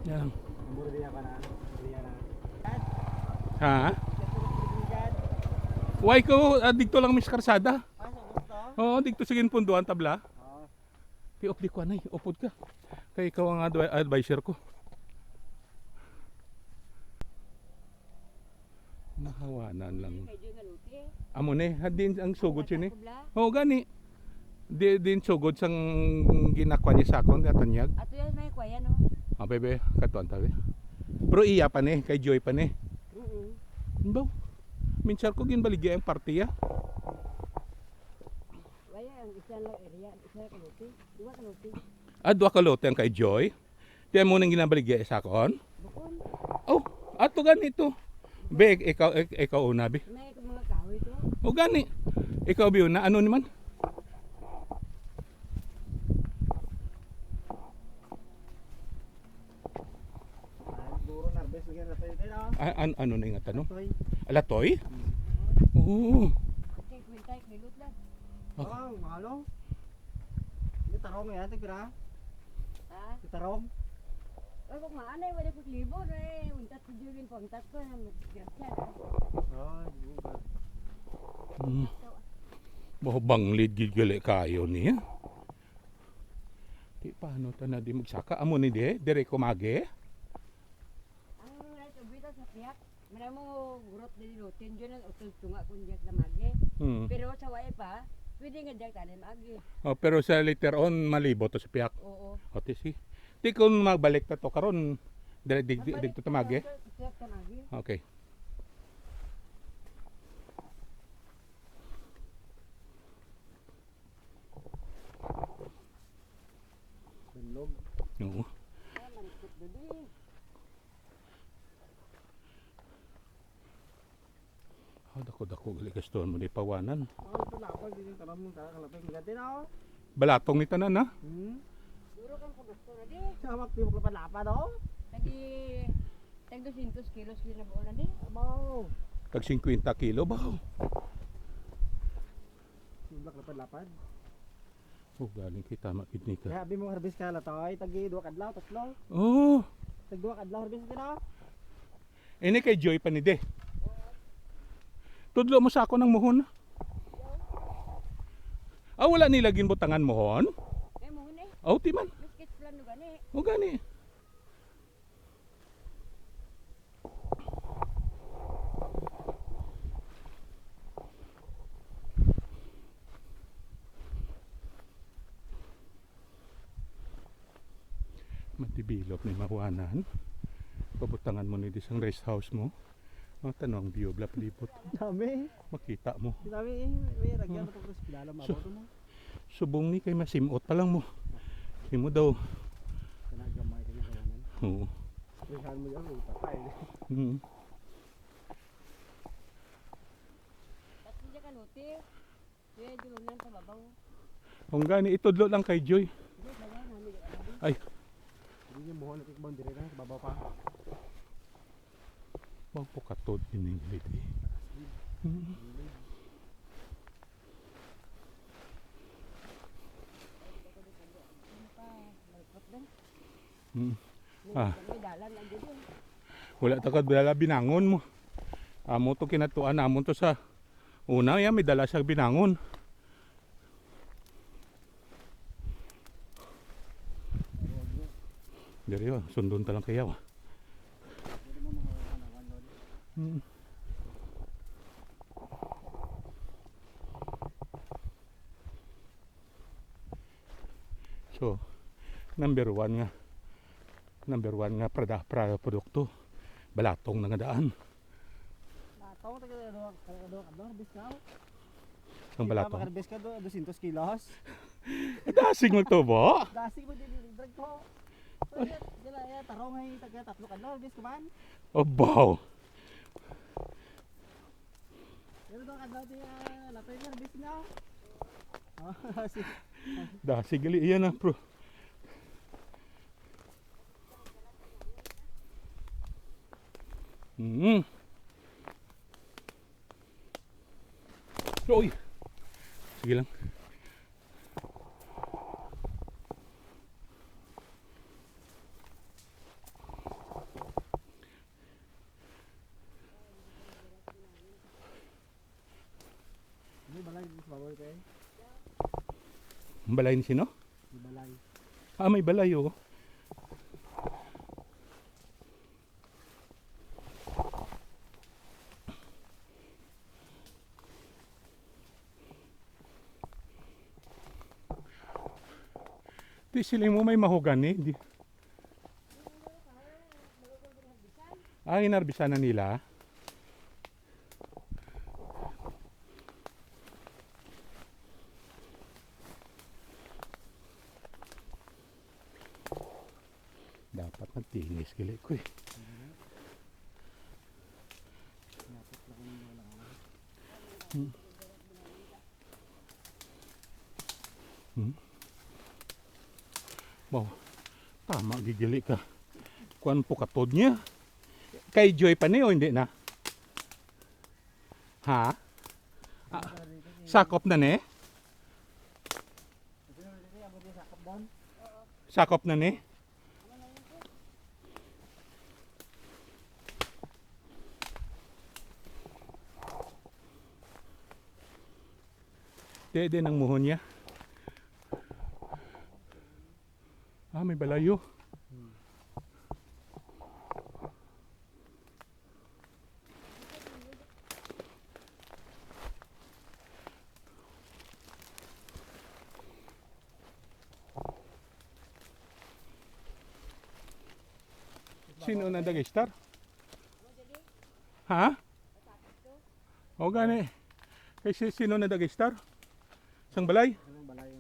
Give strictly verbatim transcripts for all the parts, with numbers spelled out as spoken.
Yan. Burdiya ka na. Burdiya na. Ha? Why ko, ah, dito lang mis karsada? Ah, sa gusto? Oo, dito sa ginpunduan tabla. Oo. Ti, op, di ko anay, upod ka. Kay ikaw ang advi-, advisor ko. Mahawanan lang. Kay Joy nga lote. Amo ni, ha, din ang sugod sini. Wala ko bla. Oo, gani. Di, din sugod sang ginakwa niya sa akon, gatanyag. Ato yan, may kwayan, no? Ah, bebe, katuan tabi. Pero iya pa ni, kay Joy pa ni. Mm-mm. Daw. Minsan ko ginbaligya ang party, ah. Wala, ang isa lang area, isa lang kalote. Dua kalote. Ah, dua kalote ang kay Joy? Tiyan mo nang ginabaligya sa akon? Bukon. Oh, ato gani to. Be, ik-, ikaw, ik-, ikaw una, be. May mga kahoy to. O gani. Ikaw, be, una. Ano naman? Ah, siguro harvest lagi na tayo din, ah. A-, an-, ano na yung tanom? Toy. Alatoy? Hmm. Oo. Okay, kwenta, milot lang. Ah. Wow, mahalo. May tarong yan, tigpira? Ha? May tarong? Ay, kung maanay, wala ko libo na eh. Untat ko dyan, pangtat ko, na magkakya. Ah, di ba? Hmm. Baho banglid gid gali kayo niya. Di paano ta na di magsaka? Amo ni di, dire ko magi? Ang right of way sa piyak, mara mo gurot dili rutin, yun ang utol tunga kung diyak na magi. Hmm. Pero sa way pa, pwede nga diyak tanim agi. Oh, pero sa later on, malibo to sa piyak. Oo. O, ti, si. Ti kung magbalik ta to karon, dire, di, di, Magbalik di to ta magi? Sa piyak ta magi. Okay. Danlog. Oo. Ah, malikot dali. Ah, dako-dako gali gastuhan mo ni pawanan. Oh, ito na ako, hindi yung tanong mong kakakalapit. Ang ganda na, oh. Balatong ni tanan, ha? Hmm? Duro kang kumasto na di. Sa hawak, di mo kapalapad, oh. Tagi, tag dosyentos kilos din na buo na di. Abaw. Tag singkwenta kilo ba? Yung black lapad-lapad. Oh, galing kita makidni ka. Kaya abi mo harvest ka la to, ay, tagi duha kadlaw, tatlo. Oh. Tag duha kadlaw harvest ka na. Ini kay Joy pa ni de. Tudlo mo sa ako ng muhon. Ah, wala nila ginbutangan muhon? Eh, muhon eh. Oh, timan. Biscuit plan no gani. O gani. Matibilop ni mawanan. Pabutangan mo ni di sang rest house mo. Ang tanong view, bla palibot. Dami. Makita mo. Dami eh. May ragyan So, na to sa kilala, so, mabaw to mo. Subong ni kay masimot pa lang mo. Himo daw. Kanagamay ka na naman. Oo. Uwihan mo yan, uwi pa tayo. Mm. Tapos hindi ka luti. Kaya dulunan sa babaw. Kung gani, itudlo lang kay Joy. Hindi, kaya namin yung ano. Ay. Hindi niya muha natikbang dire na, sa babaw pa. Magpukatod ining lidi. Hmm. Hmm. Ah. Wala ta ka dala binangon mo. Amo to kinatuan namon to sa una, ya may dala siya binangon. Diri, oh, sundon ta lang kayaw. Hmm. So, number one nga, number one nga prada-, pra-, produkto, balatong na nga daan. Balatong, taga, taga, taga, taga, bis ka, oh. Ang balatong? Makarbis ka, do-, dosyentos kilos. Dasig magtubo? Dasig mo, di, di, drag ko. Ay. Dila, ya, tarong ay taga tatlo ka, no? Bis ko man. Abaw. Pero doon ka daw, di, ah, lapay nga, bis nga. Oh, si- Dasig gali, iyan na, bro. Mm. Uy. Sige lang. Balay ni sino? Balay. Ah, may balay, oh. Di sila mo may mahogani. Di. Ah, inarbisan na nila. Dapat nagtinis gali ko eh. Hmm. Hmm. Wow. Tama gid gali ka. Kuan po katod niya. Kay Joy pa ni o hindi na? Ha? Ah, sakop na ni? Sakop na ni? Di, di nang muhon niya. Ah, may balayo. Sino na dagistar? Ha? O gani. Kay si, sino na dagistar? Sang balay? Anong balay?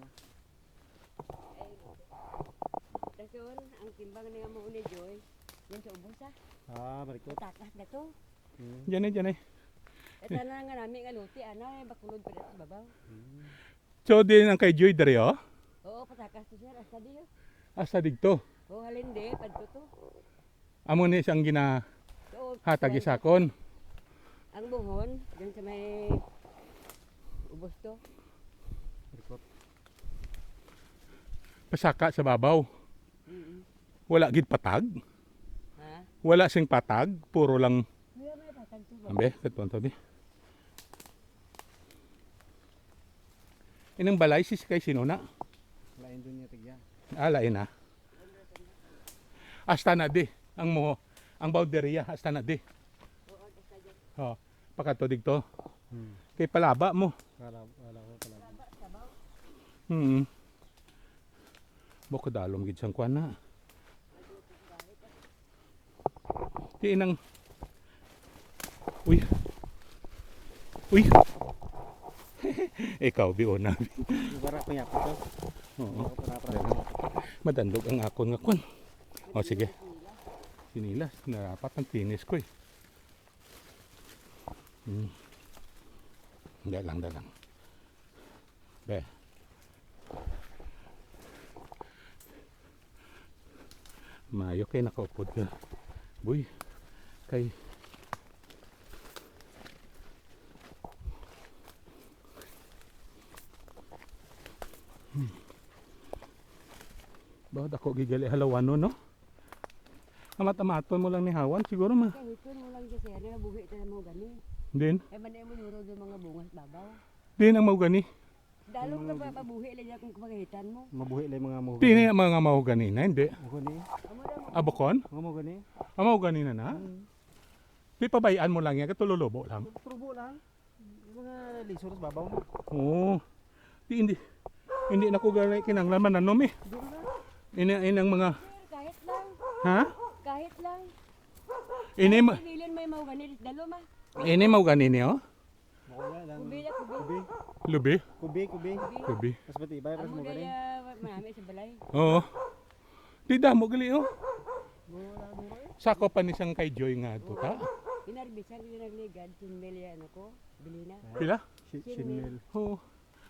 Dason, ang timbang niya mo ni Joy. Yan sa ubos, ah. Ah, marikot. Takas na to. Hmm. Diyan eh, diyan eh. Ito na nga nami nga luti, ana, eh, bakulod pa sa babaw. Hmm. So, din ang kay Joy diri, oh? Oo, patakas to, sir. Hasta di, oh. Hasta digto? Oh, halin di, padto to. Amo ni siyang gina- Oo, hatag sir. Isakon. Ang buhon, dyan sa may ubos to. Pasaka sa babaw. Mm-mm. Wala gid patag? Ha? Wala sing patag, puro lang. May, may patag to ba? Ambe, katuan to, bi. Inang balay, si kay sino na? Lain dun niya tigya. Ah, lain na. Hasta na di ang mo, ang boundary, hasta na di. Oh, pakato digto. Hmm. Kay palaba mo. Wala, wala ko palaba. Hmm. Bako dalom gid sang kuan na. Di nang, uy. Uy. Ikaw, bi, una. Wala ko niya po to. Oo. Wala ko na, wala ko. Madandog ang akon nga kwan. O, sige. Sinilas, narapat ang tinis ko eh. Hmm. Dalang, dalang. Be. Mayo kay nakaupod ka. Buy. Kay. Hmm. Ba, dako gigali halawanon, no? Amat-amaton mo lang ni Hawan, siguro ma- Kahiton mo lang siya, sir. Nabuhi ka na mo gani. Din? Eh, man, eh, mo nuro yung mga bungas babaw. Din ang mahogani. Dalong ka pa, mabuhi lang niya kung pagahitan mo. Mabuhi lang mga mahogani. Di ni ang mga mahogani na, hindi. Mahogani. Amo daw mo. Abukon? Mga mahogani. Ang mahogani na na? Mm. Di pabayaan mo lang yan, katululubo lang. Turubo lang. Yung mga lisor sa babaw mo. Oo. Di, hindi. Hindi na ko gani kinanglan mananom eh. Hindi na. Ini, ini ang mga Sir, kahit lang. Ha? Kahit lang. Ini ma- Bilin may mahogani, dalo ma. Ini mahogani niyo? Makuha lang. Kubi, kubi. Kubi. Lubi? Kubi, kubi. Kubi. Mas matibay, mas Amo na magaling. Ya, marami sa balay. Oo. Di damo gali, oh. Wala, wala, wala. Sako pa ni sang kay Joy nga ato, ta? Inarbisan ko yung nagligad, sin Mel, ano ko, bilina. Pila? Si, Sin si Mel. Mel. Oo.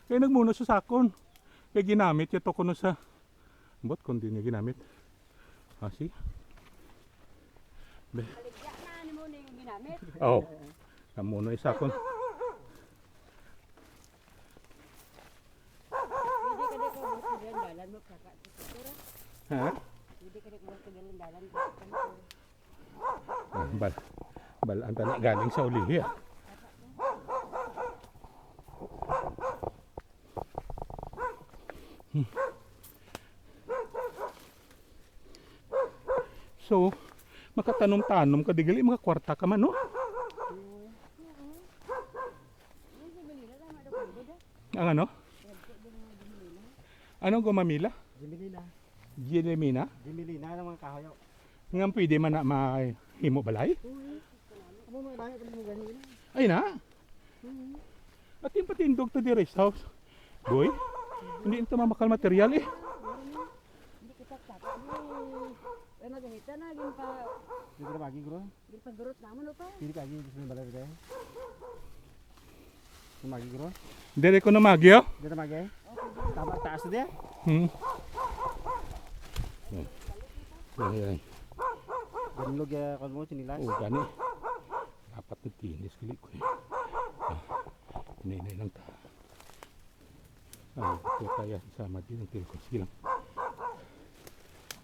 Kaya nagmuno sa sakon. Kaya ginamit niya to kuno sa Ambot kung di niya ginamit. Ah, see? Be. Baligya na, ano mo na yung ginamit? Oh. Kamuno isa ko. Pwede ka na kung gusto dyan, dalan mo, kaka-, Ha? Pwede ka na kung gusto dyan, dalan mo, kaka-, Ah, bal, bal, ang tana galing sa ulihi, ah. Hmm. So, makatanom-tanom ka, di gali makakwarta ka man, no? Ang ano? Ano ang gumamila? Jimelina. Jimelina? Jimelina ng mga kahoy. Nga pwede man na mahimo balay? Amo mga lahi pa mo gani. Ay na. At yung patindog to diri sa house. Boy, hindi ito mamakal material eh. Hindi kita kaka. Ay, magahita na, gin pa, Hindi ka magi, bro. Gin pa gurot naman, o pa. Hindi ka agi, gusto mo balay, bro. Hindi magi, bro. Dire ko na magi, oh. Hindi na magi. Tama, taas na diya. Hmm. Ay, ay. Ganun lagi, ah, kung mo, sinilas. Oh, gani. Dapat nagtinis, kili ko eh. Ah, hinay-hinay lang ta. Ay, ito kaya sama din ang tilkon. Sige lang.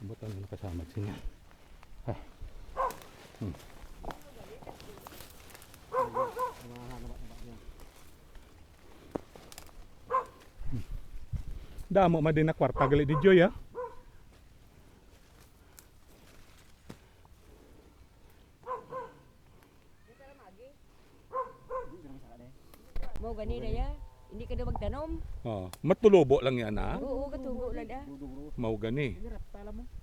Butan na nakasamad siya. Ah. Hmm. Damo man din na kwarta gali di Joy, ah. Mao gani na ya. Hindi ka daw magtanom. Oh, matulobo lang yan, ha? Oo, katubo lang, ah. Mao gani.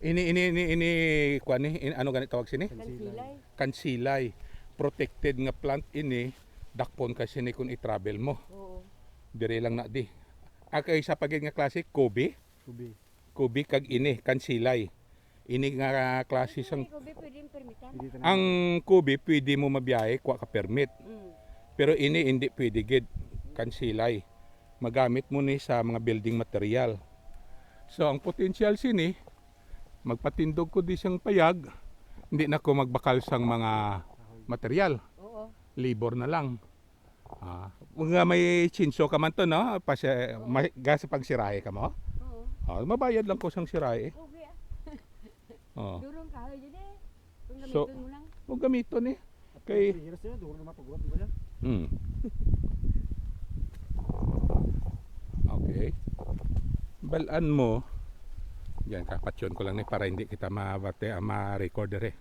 Ini, ini, ini, ini, kuan ni, in-, ano gani tawag sini? Kansilay. Kansilay. Protected nga plant ini, dakpon ka sini kung i-travel mo. Oo. Dire lang na di. Ang isa pa gid nga klase, kubi. Kubi. Kubi kag ini, kansilay. Ini nga klase sang Hindi, kubi, pwedeng permitan. Ang kubi pwede mo mabiyahe, kuha ka permit. Mm. Pero ini hindi pwede gid, kansilay. Magamit mo ni sa mga building material. So ang potensyal sini, magpatindog ko di siyang payag, hindi na ko magbakal sang mga material. Oo. Labor na lang. Ah, nga may chainsaw ka man to, no? Pas-, ma-, ga sa pagsirahe ka mo? Oo. Oh, mabayad lang ko sang sirahe. Okay, ah. Oh. Durong kahoy dyan eh. Kung So, gamiton mo lang. Kung gamiton eh. Kay Hirap sila, duro na mapagurot mo dyan. Hmm. Okay. Balaan mo. Yan, kapatyon ko lang ni para hindi kita mabate, ah, ma-record dire.